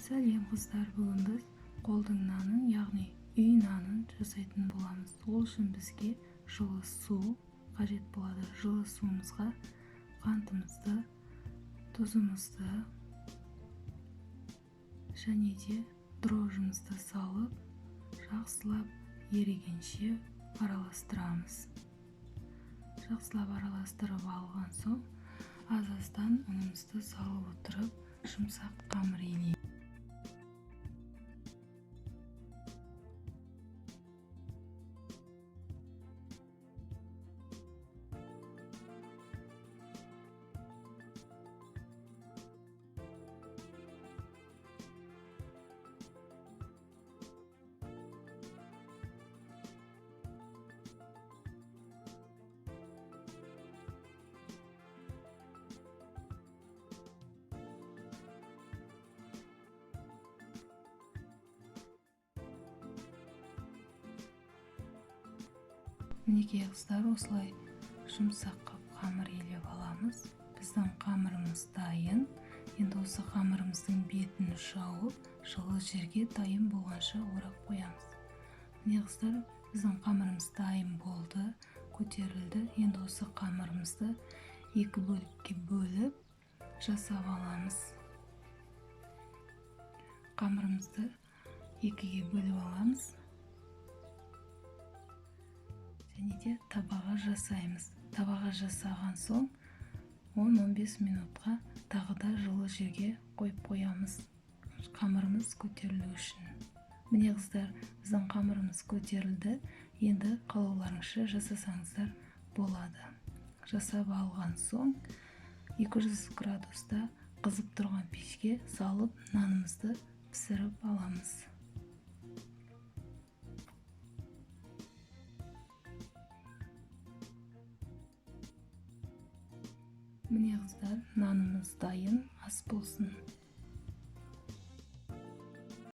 Сәлем, қыздар! Бүгін біз қолдың нанын, яғни үй нанын жасайтын боламыз. Ол үшін бізге жылы су қажет болады. Жылы суымызға қантымызды, тұзымызды және де дрожжымызды салып, жақсылап ерігенше араластырамыз. Жақсылап араластырып алған соң, аз-аздан ұнымызды салып отырып, жұмсақ қамыр илейміз. Мінекей, қыздар, осылай жұмсақ қып қамыр илеп аламыз. Біздің қамырымыз дайын. Енді осы қамырымыздың бетін жауып, жылы жерге дайын болғанша орап қоямыз. Міне, қыздар, біздің қамырымыз дайын болды, көтерілді. Енді осы қамырымызды екі бөлікке бөліп жасап аламыз. Қамырымызды екіге бөліп аламыз және де табаға жасаймыз. Табаға жасаған соң 10-15 минутқа тағы да жылы жерге қойып қоямыз, қамырымыз көтерілу үшін. Міне, қыздар, біздің қамырымыз көтерілді. Енді қалауларыңызша жасасаңыздар болады. Жасап алған соң 200 градуста қызып тұрған пешке салып, нанымызды пісіріп аламыз. Міне, қыздар, нанымыз дайын. Ас болсын!